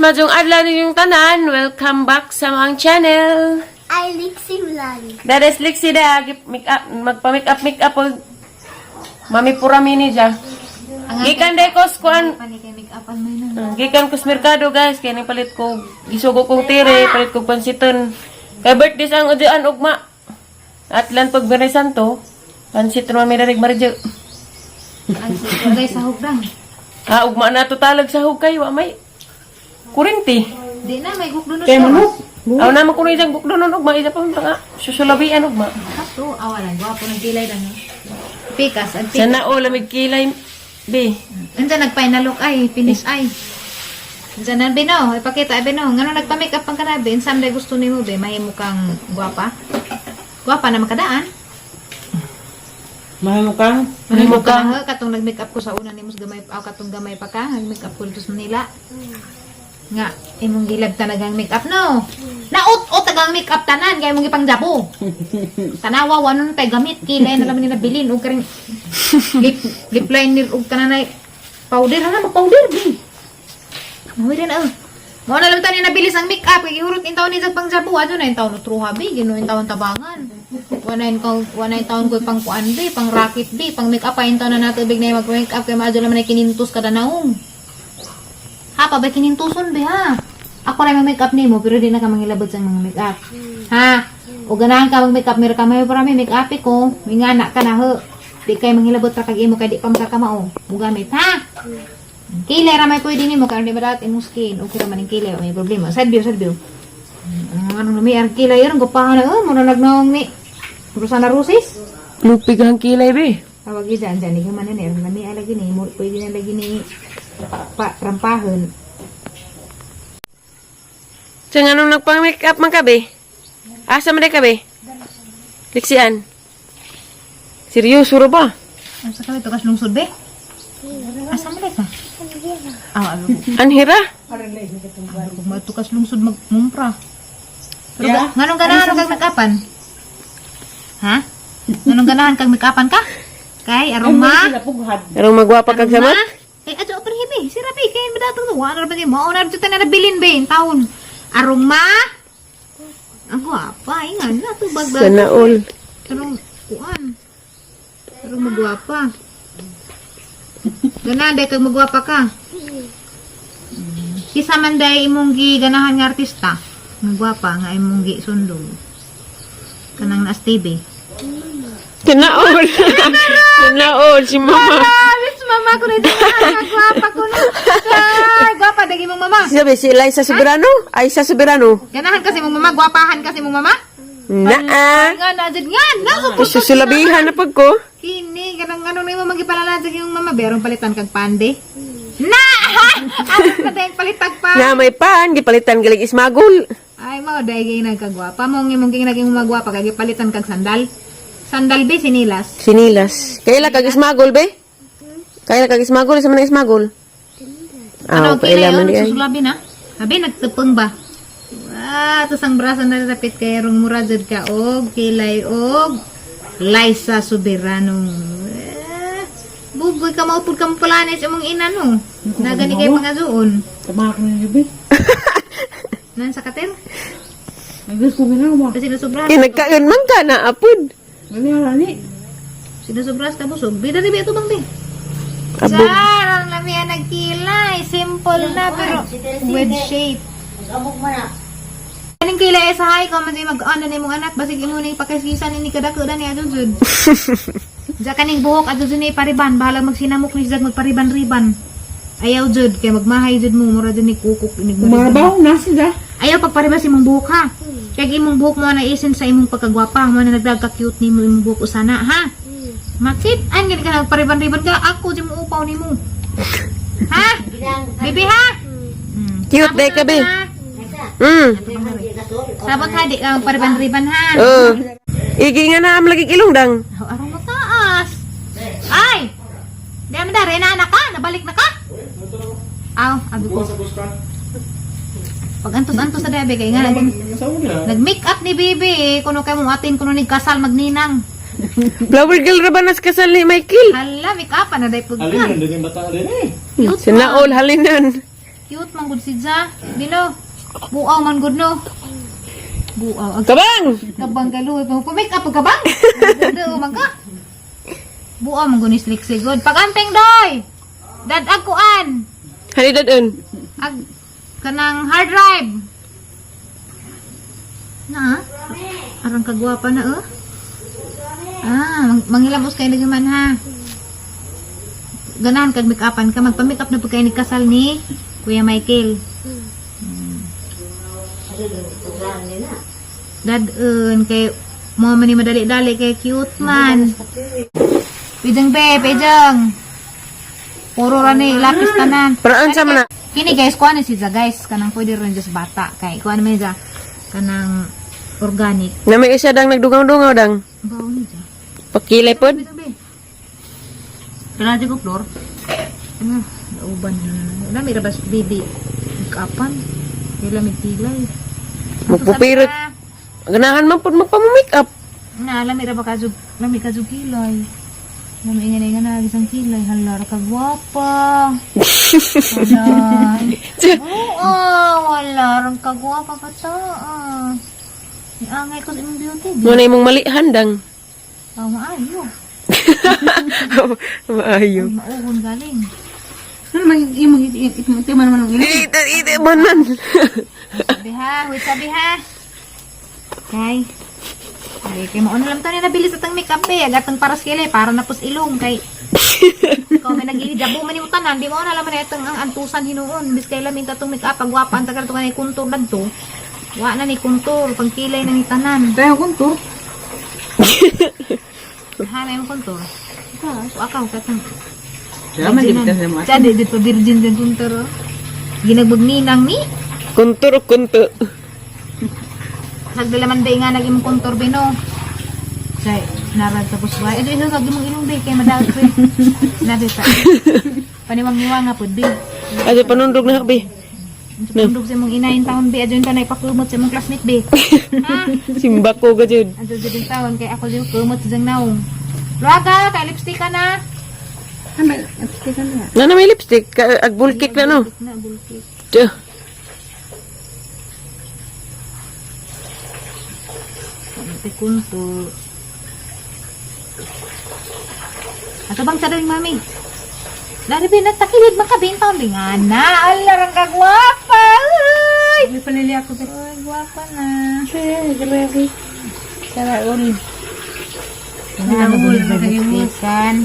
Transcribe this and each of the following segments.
Maayong adlaw ninyong tanan. Welcome back sa among channel. I Lixie Vlog. That is Lixie da make up, magpa-make up, make up og Mami pura mini dya. Gikan day ko kuan. Gikan ko sa merkado, guys, kay ning palit ko gisugo kong tire, palit ko pansiton. Kay birthday sa ang udian ugma. Atlan pag Biyernes Santo, pansit mami darig maridyo. Walay sahog lang. Ah, ugma na to talag sa hugkay, wa may kurinti. Di na, may gukdo na Kay manok. Aw na man kuno isang bukdo nun ugma isa pa man nga susulabian ugma. Kato, awalan. Gwapo ng kilay lang. Pikas, ang pikas. Sana o lamig kilay be. Andiyan, nagpa-final look ay, finish ay. Andiyan na, Bino. Ipakita, Bino. Ngano nagpa-make up ang kanabi? Insam na gusto nimo be. Mahimo kang gwapa. Gwapa na makadaan. Mahimo ka? Mahimo ka. Ha, katong nag-make up ko sa una nimo sa gamay, aw katong gamay pa ka, nag-make up ko dito sa Manila. Nga, imong gilab talagang make up no. Naut-ut tagang make up tanan kay imong gipangjapo. Tanawa wa nun tay gamit kilay na lang nila bilin og karing lip lip liner og kananay powder ha mag powder bi. Nawi rin oh. Mao na lang tani nabilis ang make up kay gihurot in taon ni sa pangjapo adto na in taon truha bi Ginoo in taon tabangan. Wala in taon ko pang kuan bi, pang racket bi, pang make up pa in taon na nato big na mag make up kay maadyo naman ay kinintos kada naong. Ha, pa ba kinintuson be ha? Ako ra mag make up nimo pero di na ka mangilabot sa mga make up. Ha? O ganahan ka mag make up meron ka may para may make up ko. Mingana ka na ho. Di kay mangilabot ra kag imo kay di pa makakamao. Mugamit ha. Kilay ra may pwede nimo karon di ba dapat imong skin okay ra man ang kilay may problema. Side view, side view. Ang ano nami ang kilay ron gupahan na oh mura nagnaong ni Rosana Roses. Lupig ang kilay be. Tawag yun dyan, dyan, di man na ni, nami lagi ni, pwede na lagi ni pa, rampahon. Sa nga nung nagpang-make up man ka be? Asa man day ka be? Liksian. Seryoso ra ba? Ano sa kami, tukas lungsod be? Asa mo ka? Ah, ano ko. Anhira? Kung matukas lungsod magmumpra. Pero yeah. Nganong ganahan kag make-upan? Ha? Nganong ganahan kag make-upan ka? Kay aroma? Arong magwapa kag Aroma? samat? Eh, adyo open hibi. Sira be kay madatong to. Wala ra ba kay mao na jud na nabilin be in taon. Aroma? Ang gwapa, ingan na to bag Sana all. Anong kuan? Pero magwapa. Ganahan day kag magwapa ka. Kisa man day imong giganahan nga artista. Magwapa nga imong gi sundong. Kanang naas TV. Sana all. Sana all si mama. Ah, miss mama ko na ito. Gwapa ko na. Char, gwapa dagi imong mama. Sabi si Eliza Soberano? Aiza Soberano. Ganahan kasi imong mama, gwapahan kasi imong mama. Naa. Nga na jud nga na suporta. Susulabihan na pag ko. Kini kanang ano na imong magipalala sa imong mama, berong palitan kag pande. Na! Ano pa tayong palitag pa? Na may pan, gipalitan galing ismagol. Ay, mao dahil kay nagkagwapa. Mao ang imong kay naging magwapa kay gipalitan kag sandal. Sandal be sinilas. Sinilas. Kaila kag ismagol be? Kaila kag ismagol sa man ang ismagol? Ano Ah, kaila man kilay di ay. susulabi na? Abi nagtupong ba? Wa, tas ang brasa na rapit kay rong mura jud ka og kilay og Liza Soberano. Eh, bugoy ka maupod ka mo pala sa imong ina no. Nagani kay pangazuon. Tama ko na gabi. Nan sa kater? Nagis ko ginawa. Kasi nasubra. Kay nagkaon man ka na apod. Ganyan ni. Sinasubras ka busog. Bida di ba ito bang di? Abog. Sar, ang lamian nagkilay. Simple na pero with shape. Amok mo na. Kaning kilay sa hay ko man mag ano ni mong anak basig imo ning pakasisan ni kadako ni adto jud. Ja kaning buhok adto jud ni pariban bahala magsinamok ni jag magpariban-riban. Ayaw jud kay magmahay jud mo mura jud ni kukok inig mo. Kumarabaw na sila. Ayaw pagpariban sa imong buhok ha. Kay imong buhok mo na isen sa imong pagkagwapa, mo na nagdag ka cute nimo imong buhok usana ha. Makit an gani ka nagpariban-riban ka ako di mo upaw nimo. Ha? Bibi ha? Cute day ka be. Ha? Sabot ha, di ka magpariban-riban ha. Oh. Igi nga na am lagi ilong dang. Oh, araw mo taas. Ay! Di mo dare na anak ka, nabalik na ka. Aw, abi ko. Pag antos-antos sa debe kay nga nag-make up ni Bibi, kuno kay mong atin kuno ni kasal magninang. Flower girl ra ba nas kasal ni Michael? Hala, make up na day pud ka. Alin, din yung bata rin eh. Cute Sana all halinan. Cute man gud si Ja. Dino. Buaw man gud no. Buaw. Ag Kabang! kabang kaluoy pa mo make up kabang. Ganda man ka. Buaw man gud ni Lexi gud. Pag-amping doy. Dad-ag kuan. Halidadon. Ag kanang hard drive. Na? Arang kagwapa na oh. Ah, manghilabos kayo lagi man ha. Ganahan kag make-upan ka, magpa-make up na po kayo ni kasal ni Kuya Michael. Dadun kay mo man ni madali-dali kay cute man. Pijang be, pijang. Puro ra ni lapis tanan. Pero unsa man na? Kini guys, kuha ni siya guys, kanang pwede rin just bata kay kuha naman siya kanang organic. Na may isa dang nagdugaw-dungaw dang. Bawo ni siya. Pakilay pod. Kailangan ko floor. Ah, nauban na na. Lami ra bas baby. Kapan? Kay lami tilay. Magpupirot. Ganahan man pod magpa-make up. Na lami ra ba kajug, lami kajug kilay. Lami nga na nga na isang kilay hala ra ka gwapa. Wala. Oo, wala ra ka gwapa pa ta. Ah. Angay ko sa imong beauty. Mo na imong malihan dang. Oh, maayo. Maayo. Ay, mauhon galing. Ano man imong iti man man ang ilo. Ite ite man man. Sabi ha, wait sabi ha. Kay. Ay, kay mauna lang to ni nabili sa tang makeup eh. Agatang paras kile para na pus ilong kay. Ikaw may nag-iijabo man yung tanan, di mo na laman na itong ang antusan hinuon. Bis kay lamin tatong makeup, pagwapa ang tagal to kanay kuntur dadto. Wa na ni kuntur, pagkilay na ni tanan. Tayo kontur. Ha, may mo kuntur. Wa ka katang. Siya man di sa mga. Sa di pa virgin din kuntur. Oh. Ginagbagninang ni. Kuntur o kunto. Nagdalaman ba nga nag imong kontor bino? Kay narag tapos ba? Ito isa kag imong ilong be kay madaot ko. Nabi pa. Paniwang-niwang nga pud be. Ato panundog na be. Tundog sa imong inayin taon be adyon pa na ipakumot sa imong classmate be. Ha? Simba ko ga jud. Adyo jud yung taon kay ako jud kumot sa jang naong. Raga, kay lipstick ka na. Ano lipstick na. Na na may lipstick ka, ag bulkik na no. Na bulkik. Tiyo. Ate kunto. Ato bang sa mami? Lari ba nagtakilid man ka bintaon bi nga na. Ala rang kagwapa. Uy! May palili ako ba. Uy, gwapa na. Eh, grabe. Tara ul. Ano ba lipstickan?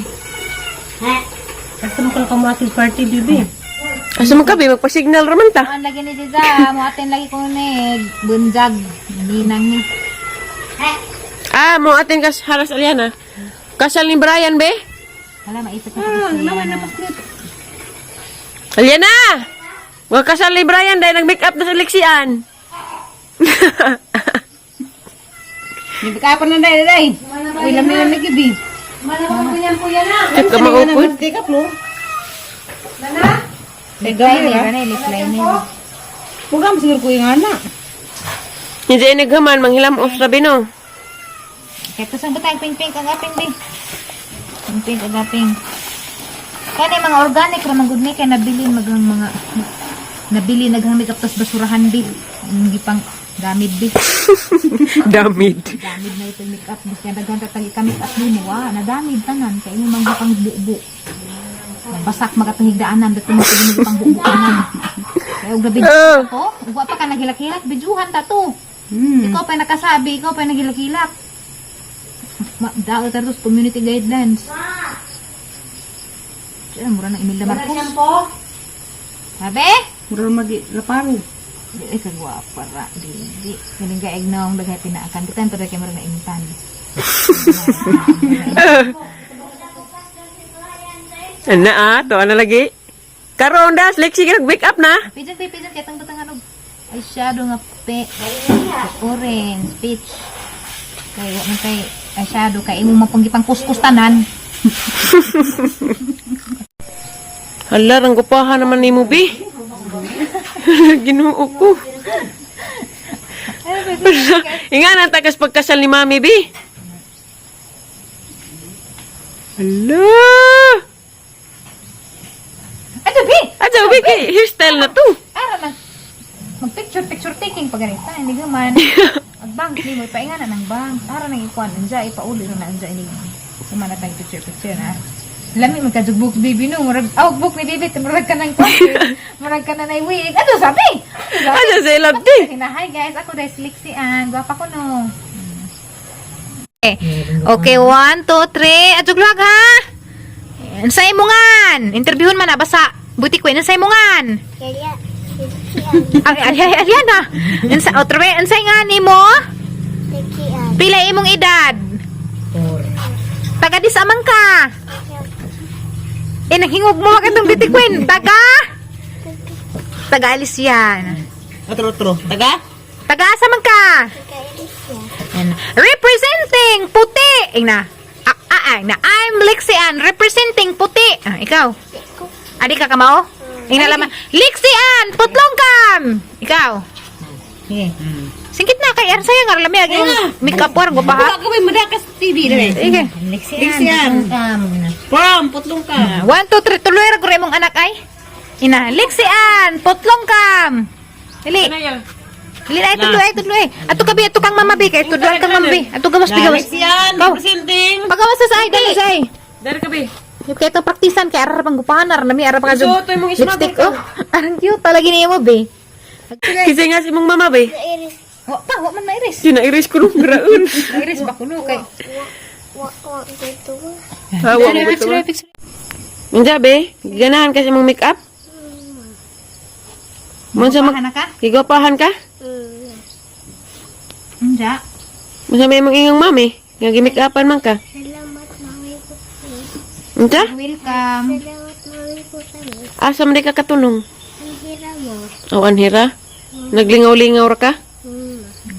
Asa mo ko mo ating party bibi. Asa man ka be magpa-signal ra man ta. Kuan lagi ni Ziza, mo atin lagi ko ni bunjag ninang ni. Ah, mo atin kas haras Aliana. Kasal ni Brian be. Hala maisip na ko siya. Aliana! Wa kasal ni Brian dahil nag-make up na sa liksian. Hindi ka pa na dai dai. Uy, lami lami gibi. At ka maupod. Lipstick ka floor. Lip liner, ano, lip liner. Huwag ka siguro ko yung anak. Hindi ay naghaman, manghilam off sabi no. Kaya kusang ba tayong pink-pink ang aping be? Pink-pink ang aping. Kaya mga organic ra man gud ni kay nabili magang mga nabili naghang makeup tas basurahan bi. Ang gipang gamit bi. Damit. Gamit na itong makeup bis kaya daghan tatagi ka makeup nimo wa nadamid tanan kay imong mga pang bubo. Basak magatahigdaanan dato mo pag pang bubuanan. Kaya og gabi ko, ug wa pa ka naghilak-hilak bijuhan ta to. Ikaw pa nakasabi, ikaw pa naghilak-hilak. Daot ta to community guidelines. Diyan, mura ng Imelda Marcos. Sabi? Mura magi laparo. Di ay kagwapa ra. Di, di. Galing ka ignaong daghay pinaakan. Bitan pa kay mura na intan. Ana ah, to ana lagi. Karon das Lexi ka nag-make up na. Pigeon, pigeon, pigeon. Kaya tang batang ano. Eyeshadow nga pe. Orange, peach. Kay wa man kay eyeshadow kay imong mapangipang kuskus tanan. Hala, rang gupaha naman ni mo bi. Ginoo ko. Inga na tagas pagkasal ni Mami bi. Hala! Ano Adto bi. Adto bi kay hairstyle na to. Ara na. Mag picture picture taking pag ganita hindi man. Ag bank ni mo ipainga na ng bank. Ara nang ikuan anja ipauli na anja ini. Kumana tayong picture picture na. Lami magkajugbuk baby no, murag aw book ni baby murag ka nang kwan. Murag ka na nay wig. Ato sabi. Adto sa ilabti. Na, hi guys, ako dahil si Lixian. Gwapa ko no. Okay, okay, 1, 2, 3. At juglag ha. Unsay imongan? Interviewon man na basta buti ko unsay imongan? Kaya, Lixian. Ay, ay, ay, ay, na. Unsa otro be, unsay nga nimo? Lixian. Pila imong edad? Taga di sa man ka. Eh, naghingog mo katong beauty queen. Taga? Taga Alisian. Otro, otro. Taga? Taga asa man ka? Taga Alicia. And representing puti. Ing na. Ah, ah, ah, na. I'm Lixian representing puti. Ah, ikaw. Adi ka kamao? Ing na laman. Lixian, putlong kam. Ikaw. Sige. Singkit na kay ang saya nga lami ag make up war go pa ha. Ako may madakas TV na eh. Sige. Lixian. Pam, putlong ka. 1 2 3 tuloy ra guro imong anak ay. Ina, Lixian, putlong kam. Dili. Dili ay tuloy ay tuloy. Ato ka bi ato kang mama bi kay tuduan kang mama bi. Ato gawas bi gawas. Lixian, Ikaw. representing. Pagawas sa ay dali sa ay. Dari ka bi. Yung kaya itong praktisan kay arar pang gupahan ar nami arar pa Isuot imong ismagol lipstick oh. Arang cute talaga niya mo be. Kasi nga si mong mama be. Iris. Wa pa, wa man mairis. Sinairis ko nung graon. Mairis ba kuno kay. Wa, wa, dito. Hawa mo ba ito? Unsa be? Ganahan ka sa mong make up? Mo sa mag Gupahan na ka? Gigopahan ka? Unja. Mo sa may imong ingang mami? Nga gi-make upan man ka. Salamat, mami po. Unsa? Welcome. Salamat, mami po kami. Asa man di ka katulong? Ang hira mo. Aw anhira. Naglingaw-lingaw ra ka?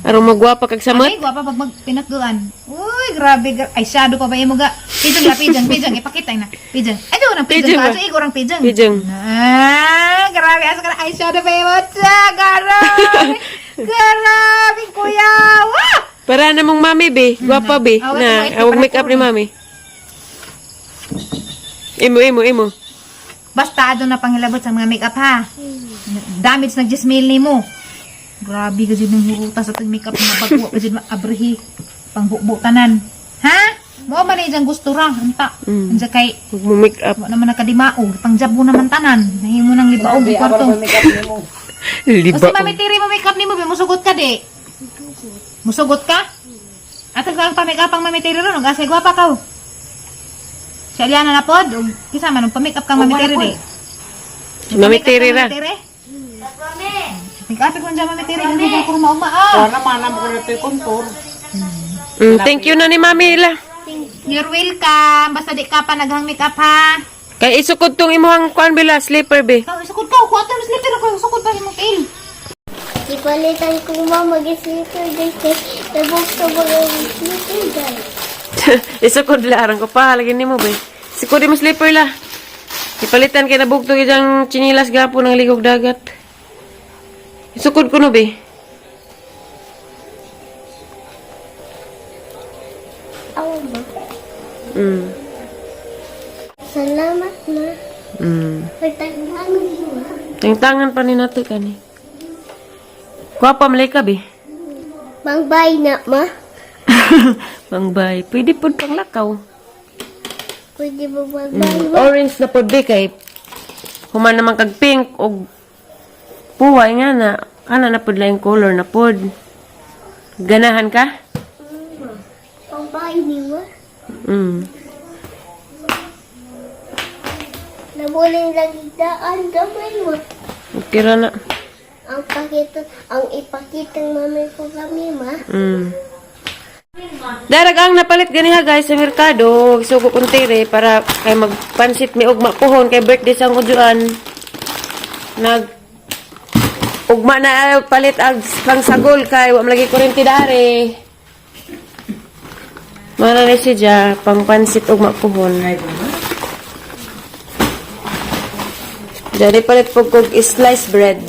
Aron magwapa kag samot? Ay, gwapa pag magpinatduan. Uy, grabe. Ay, shadow pa ba imo ga? Pijang la, pijang, pijang. Ipakita na. Pijang. Ay, doon ang pijang. Pijang ba? Aso, igor ang pijang. Pijang. Ah, grabe. Asa ka na. Ay, shadow pa imo. Tsa, grabe. Grabe, kuya. Wah! Para na mong mami be, gwapa be. Awag Na, mo, awag make up ni mami. Imo imo imo. Basta adto na pangilabot sa mga makeup ha. Damage nag 10 mil nimo. Grabe ka jud ng huruta sa tag makeup nga pagkuha pa jud maabrihi pangbubo tanan. Ha? Mo man na gusto ra unta. Unsa kay Huwag mo make up. wa naman nakadimaog, pangjabo naman tanan. Nahimo nang libaog ang kwarto. Liba. Kasi mami tiri mo makeup nimo be musugot ka di. Musugot ka? Atag kang pa makeup ang mami tiri ron ug asay gwapa ka. oh. Si Aliana na pod ug kinsa man pa makeup kang mami tiri di. Si Mami Tiri ra. Make up ko dyan mami tiri hindi ko mauma ah. Para mana mo na ito kontor. Thank you na ni Mami la. You're welcome. Basta di ka pa naghang makeup ha. Kay isukod tong imuhang kuan bila slipper be. Ikaw isukod ka, kuha tayo slipper ako isukod pa imong tail. Ipalitan ko ma mag-sleeper guys. Kay nabukso ba ang sleeper guys? Isukod la aron ko pa lagi nimo be. Isukod mo slipper la. Ipalitan kay nabugtog ijang chinilas gapo ng ligog dagat. Isukod ko no be. Awa ba? Salamat na. Pagtagtangan mo ha. Tangtangan pa ni nato kani. Gwapa malay ka be. Mangbay na ma. Pangbay. Pwede pod pang lakaw. Pwede ba magbay ma? Orange na pod be kay human naman kag pink og puway nga na kana na pod laing color na pod. Ganahan ka? Pangbay ni ma. Nabuling lagi daan gamay mo. Okay ra na. Ang pakita, ang ipakita ng mami ko kami ma. Darag ang napalit ganiha guys sa merkado, sugo kong tire para kay magpansit mi ugma puhon kay birthday sa ujuan. Nag ugma na ay, palit ag pangsagol kay wa man lagi kuryente dare. Mara ni siya pangpansit ugma puhon. Dari palit po kog slice bread.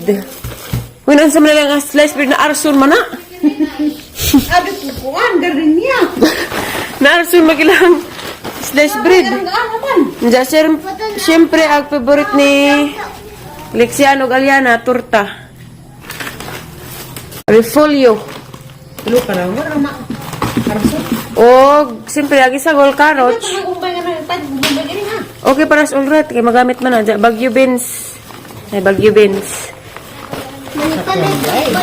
Uy, unsa man lang ang slice bread na arson man na. Abi ko kuan garin niya. Naarson magilang slice bread. Ang naman. Diya, sir, siyempre, ang favorite ni Lexian og Aliana, turta. Refolio. Tulo ka na. Wala na. Karso. Og siyempre agi sa gold carrots. Umbay nga na. Umbay gani ha. Okay para sa all right kay magamit man na Bagyo beans. Ay, Bagyo beans. Manipalit ko pa.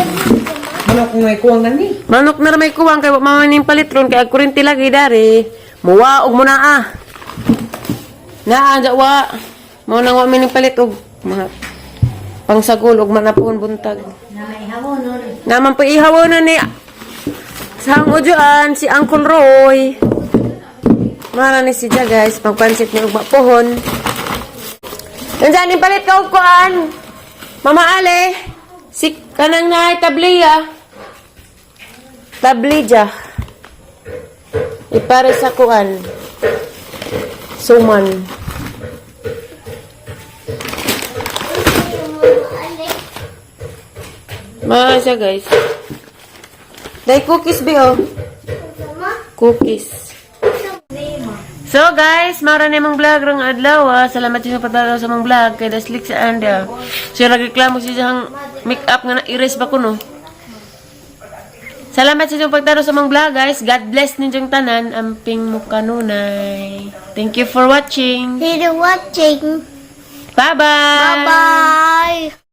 Ano kung may kuwang gani? Manok na ra may kuwang kay wa man ning palit ron kay ag kurinti lagi dari. Muwa og mo na ah. Naa ja wa. Mao nang wa mi ning palit og mga pangsagol og manapon buntag. Naman po ihaw na ni sa ujuan si Uncle Roy. Mara ni si Ja, guys, magpansit ni ugma pohon. Nandiyan ning palit ka og kuan. Mama Ale, si kanang naay tabliya. Tablija. Ipare sa kuan. Suman. Mga siya, guys. Dahil cookies be oh. Cookies. So guys, mara na imong vlog rong adlaw ah. Salamat sa pagdalaw sa mong vlog kay Daslik sa Anda. Siya nagreklamo siya siyang make-up nga na-erase ba ko no. Salamat sa inyong pagdalaw sa mong vlog, guys. God bless ninyong tanan. Amping mukanunay. Thank you for watching. Thank you for watching. Bye-bye. Bye-bye.